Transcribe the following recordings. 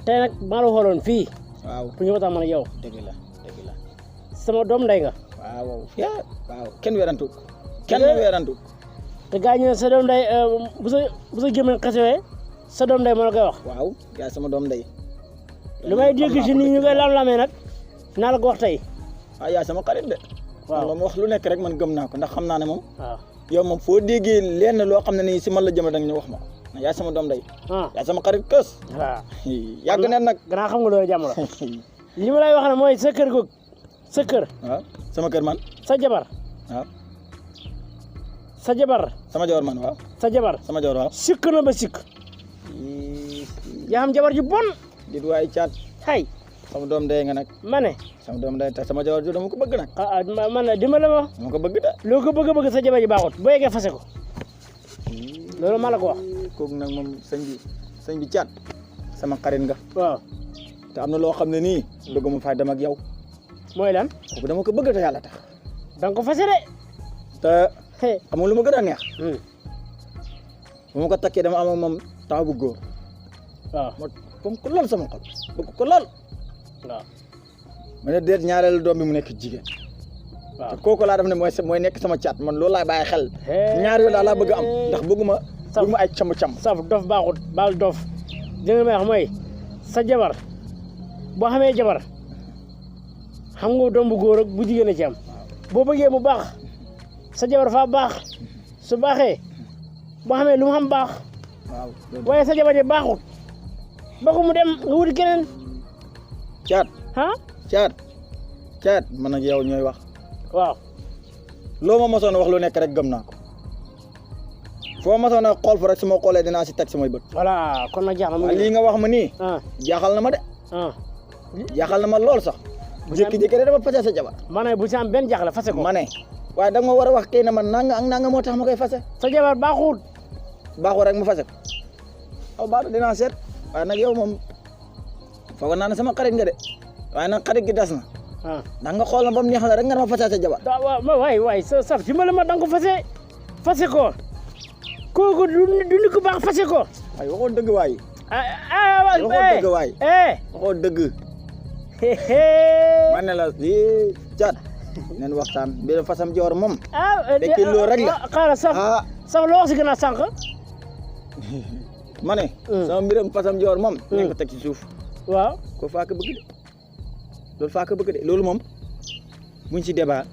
tey nag maa la xooloon fii. waaw pour ñu waxtaan man ak yow. dëgg la. sama doom ndey nga. waaw kenn weerantu. kenn weerantu. te gars ñu ne sa doom ndey bu sa gémmiñ xasee sa doom ndey moo la koy wax. waaw yaa sama doom ndey. lu may dégg si nit ñu koy lam-lamee nag naa la ko wax tey. waaw yaa sama xarit de. waaw ma wax lu nekk rek man gëm naa ko ndax xam naa ne moom. waaw yow moom foo déggee lenn loo xam ne nii si man la jëme danga ñu wax ma ko. yaa sama doom ndey. yaa sama xarit kës. waaw yàgg na nag. gannaaw xam nga loolu jàmm la. li ma lay wax ne mooy sa kër googu sa kër. waaw sama kër man. sa jabar. waaw. sa jabar. sama jabar man waaw. sa jabar. sama jabar waaw. sikk na ba sikk. yaa xam jabar ju bon. dit waay caat. hay sama doom ndey nga nag. ma ne. sama doom ndey te sama jabar ju dama ko bëgg nag. man dimbale ma. dama ko bëgg de. loo ko bëgg sa jabar ji baaxut boo yeggee fase ko. loolu ma la ko wax. kooku nag moom sëñ bi caat sama xarit nga. waaw. te am na loo xam ne nii. bëgg mu fay dem ak yow. mooy lan. kooku dama ko bëgg te yàlla tax. da nga ko fase de. te xam nga lu ma gën a neex. bu ma ko takkee dama am ak moom taw bu góor. waaw ma comme ko lool sama xol bëgg ko lool. waaw. ma ne déet ñaareelu doom bi mu nekk jigéen. waaw te kooku laa def ne mooy nekk sama caat man loolu laay bàyyi xel. ñaar yooyu daal laa bëgg a am ndax bëgguma ay càmm-càmm. saf dof baaxut baal dof dina may wax mooy sa jabar boo xamee jabar xam nga doom bu góor ak bu jigéen a ci am boo bëggee mu baax sa jabar fa baax su baaxee boo xamee lu mu xam baax. waaw waaye sa jabar ji baaxut ba ko mu dem nga wuti keneen. caat. caat man ak yow ñooy wax. waaw. loo ma mosoon wax lu nekk rek gëm naa ko foo ma soon a xool fa rek su ma xoolee dinaa si teg samay bët. voilà kon nag jaaxal ma. lii nga wax ma nii. jaaxal na ma de. jaaxal na ma lool sax. jékki-jékki rek dama fase sa jabar. ma ne bu si am benn jaaxle fase ko. ma ne waaye da nga ma war a wax kay ne man nanga ak nanga moo tax ma koy fase. sa jabar baaxul. baaxul rek ma fase ko. aw baax dinaa seet waaye nag yow moom foog naa ne sama xarit nga de waaye nag xarit gi des na. ndax nga xool ma ba mu neex la rek nga dama fase sa jabar. waaw waay saf dimbale ma da nga ko fase ko. kooku du nit ku baax fase ko. waaye waxoon dëgg waay. waxoon dëgg waay. waxoon dëgg. man ne la caat nen waxtaan bi fasam joor moom. tekki loolu rek la. xaaral saf loo wax si gën a sànq. ma ne. sama mbiram fasam joor moom. nañ ko teg ci suuf. waaw. ko faa ko bëgg de loolu faa ko bëgg de loolu moom buñ ci débat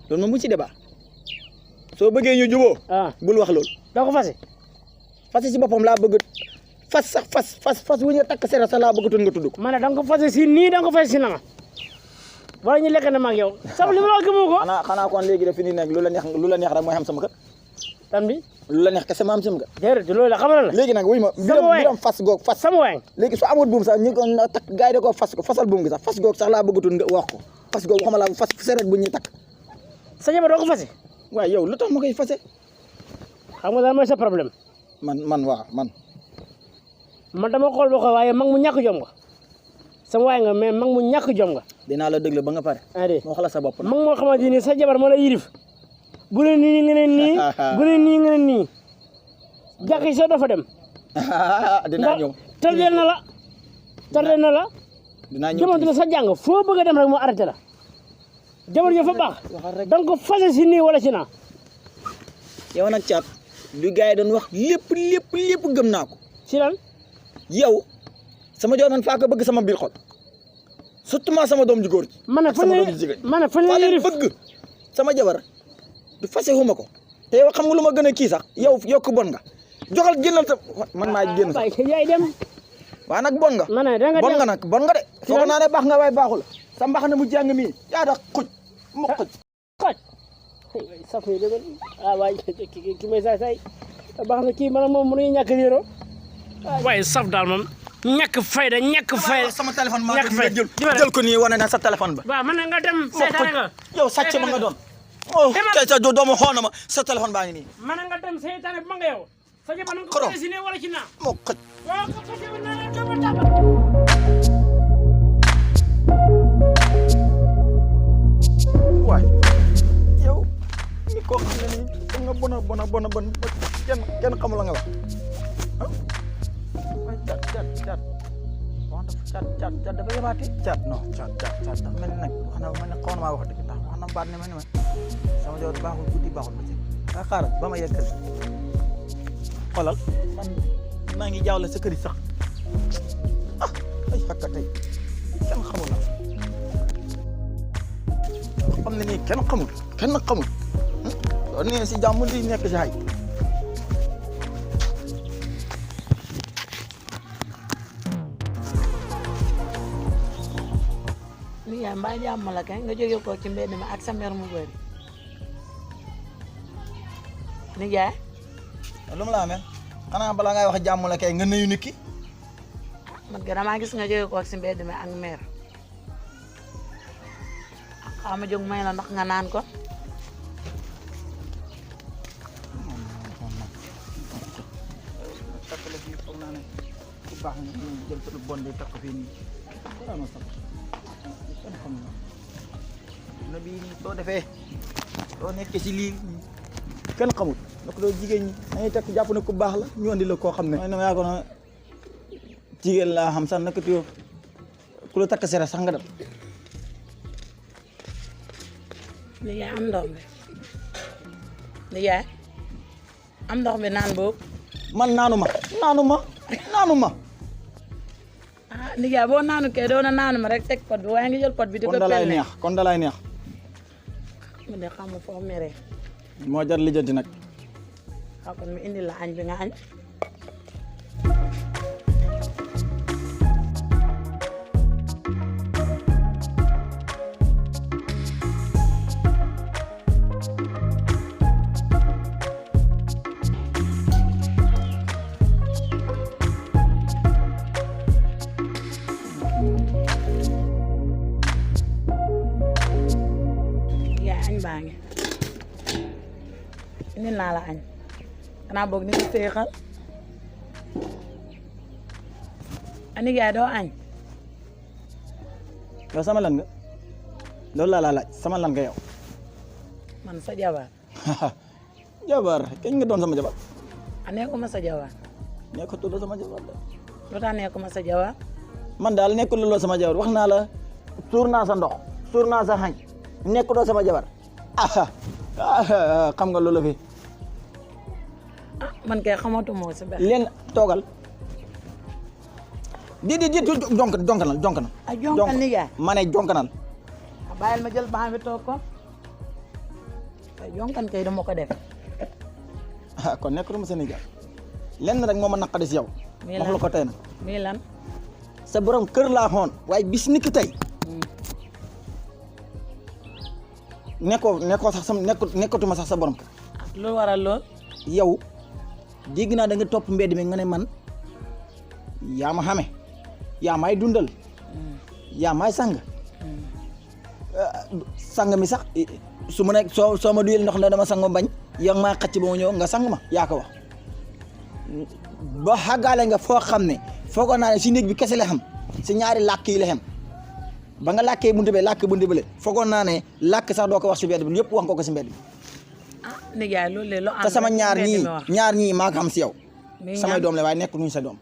loolu moom buñ ci débat soo bëggee ñu juboo. bul wax loolu. da ko fase. fase ci boppam laa bëgg fas sax fas wu ñu takk sera sax laa bëgg toon nga tudd ko. ma ne da nga ko fase si nii da nga ko fase si nanga wala ñu lekk na ma ak yow. sax li ma la wax gëmoo ko. xanaa kon léegi de fi ni nekk lu la neex rek mooy xam sama kër. tam bi. lu la neex kese ma am sama kër. déedéet loolu la xamal la. léegi nag wuy ma. biram fas goog fas. sama waay léegi su amul buum sax ñu ko takk gars yi da koo fasal buum gi sax fas goog sax laa bëgg toon nga wax ko fas goog waxuma la fas seret bu ñuy takk. sa jabar doo ko fase. waaw yow lu tax ma koy fase. xam nga daal mooy sa problème. man waaw man dama xool boo ko waaye mag mu ñàkk jom nga sama waay nga mais mag mu ñàkk jom nga. dinaa la déglu ba nga pare. moo xala sa bopp mag moo xamante ni sa jabar moo la yirif bu ne nii nga ne nii bu ne nii nga ne nii jàkk yi soo dafa dem. dinaa ñëw tardeel na la. dinaa ñëw jamono la sa jàng foo bëgg a dem rek moo arrêté la. jabar jo fa baax da nga ko fase si nii wala si naa. yow nag caat lu gars yi doon wax lépp gëm naa ko. si lan. yow sama joor man faa ko bëgg sama biir xol surtout sama doom ju góor ji. ma ne fan la yërif bëgg sama jabar du fase huma ko te yow xam nga lu ma gën a kii sax yow ko bon nga joxal génnal sa man maa génn sax yaay dem waaye nag bon nga. ma ne da nga bon nga nag bon nga de. foog naa ne baax nga waaye baaxul sa mbax na mu jàng mii yaa da xuj mu xuj. saf mi dëgg waay ki may saay baax na kii man moom mënuñu ñàkk réeroo waaye saf daal moom ñàkk fayda sama téléphone maa jël ko nii wane na sa téléphone ba. waaw man nga dem seetaane nga. yow sàcc ma nga doon. kay sa doomu xool na ma sa téléphone baa ngi nii. man nga dem seetaane ba nga yow. sa jabar nga ko si ne wala ci naa. moo xëj. waaw ko fase na la dama taba. waay yow ni koo xam ne nii nga bon kenn xamul la nga wax ah waay cat cat dafa yabaate cat non cat dafa mel ni nag wax na maa wax dëgg ndax wax na baat ne ma sama jawar baaxul guddi baaxul ba ci nga xaaral ba ma yeggal xoolal man maa ngi jaawle sa kër yi sax ay xakka tey kenn xamul la xam ne nii kenn xamul doo nee si jàmm di nekk si xay nijaay mbaa jàmm la kay nga jóge ko ci mbedd mi ak sa mer mu bëri nijaay lu mu la amee xanaa balaa ngay wax jàmm la kay nga nuyu nit ki man ga damaa gis nga jóge ko ci mbedd mi ak mer xama jóg may la ndax nga naan ko takkale fii foog naa ne ku baax nga jël sa lu bon di takk fii nii ma sax kenn xam na bi soo defee soo nekkee si lii kenn xamul na ko doo jigéen ñi dañuy takk jàpp ne ku baax la ñu andi la koo xam ne mooy na yaa ko na jigéen laa xam sax naka tuyoo ku la takk sere sax nga dem nijaay am ndox bi nijaay am ndox bi naan boobu man naanu ma ah nijaay boo naanu kay doona naanu ma rek teg pot bi waaye nga jël pot bi di ko pelle kon dalay neex mu de xam foo meree moo jar lijjanti nag waaw kon mi indi la añ bi nga añ baa ngi indi naa la añ xanaa boog ni ko féexal ani yaay doo añ yow sama lan nga loolu laa laaj sama lan nga yow man sa jabar jabar kañ nga doon sama jabar nekkuma sa jabar nekkatoo sama jabar de lu tax nekkuma sa jabar man daal nekkul loolu sama jabar wax naa la suur naa sa ndox suur naa sa xañ nekkutoo sama jabar xam nga loolu fi man kay xamatu moo si benn leen toogal di jonkanal a jonkan nijaay ma ne jonkanal bàyyil ma jël baa bi toog ko jonkan kay dama ko def kon nekkatuma sa nijaay lenn rek moo ma naqadi si yow wax la ko tey nag mii lan sa borom kër laa xoon waaye bis ni ki tey nekkoo sax nekkatuma sax sa borom kër lu waral lool yow dégg naa da nga topp mbedd mi nga ne man yaa ma xame yaa may dundal yaa may sang sang mi sax su ma nekk soo ma duyel ndox ne dama sang ma bañ yaa maa xacc ba ma ñëw nga sang ma yaa ko wax ba xàggaale nga foo xam ne foogoon naa ne si néeg bi kese la xam si ñaari làkk yi la xam ba nga làkkee buntu bee làkk buntu bële foogoon naa ne làkk sax doo ko wax si mbedd bi yëpp wax nga ko si mbedd bi nijaay loolu de loo am te sama ñaar ñii maa ko xam si yow samay doom la waaye nekk nuñ sa doom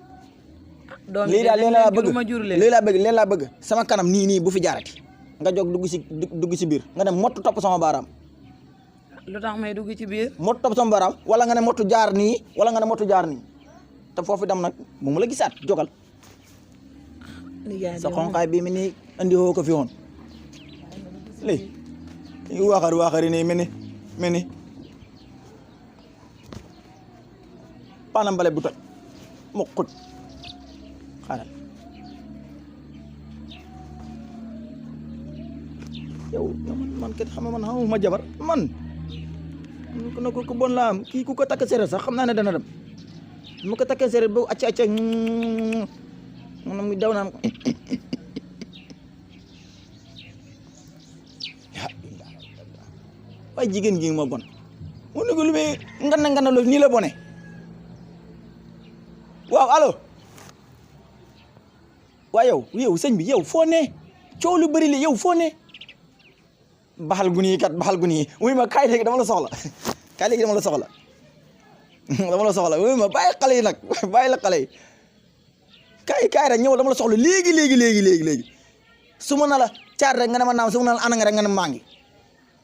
lii daal leen laa bëgg sama kanam nii bu fi jaarati nga jóg dugg si biir nga ne mottu topp sama baaraam lu tax may dugg ci biir mottu topp sama baaraam wala nga ne mottu jaar nii wala nga ne mottu jaar nii te foofu dem nag bu mu la gisaat jógal sa xonqaay bii mi nii andi woo ko fi woon lii waxari nii mel ni paanam bale bu toj mu xut xaaral yow man kat xam nga man xamuma jabar man na ko bon laa am kii ku ko takk séeréer sax xam naa ne dana dem mu ko takkee séeréer ba acca mu daw naan ko waaye jigéen gi moo bon mu ne ko lu muy ngana lu nii la bone waaw allo waaye yow sëñ bi yow foo ne coow lu bëri la yow foo ne baxal gu nii wuy ma kaay léegi dama la soxla wuy ma bàyyi xale yi nag bàyyi la xale yi kaay rek ñëwal dama la soxla léegi su ma na la caat rek nga ne ma naam su ma na la ana nga rek nga ne maa ngi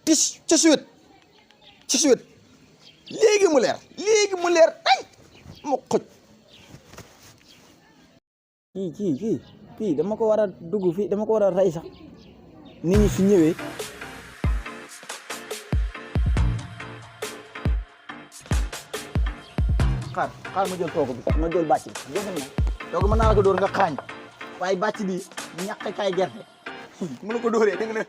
tis ci suite léegi mu leer ay ma xoj kii dama ko war a dugg fii dama ko war a rey sax nit ñi su ñëwee xaar ma jël toogu bi ma jël bàcc bi dégg nga toogu mën naa la ko dóor nga xaañ waaye bàcc bi ñàkk kay gerte mu la ko dóoree dégg nga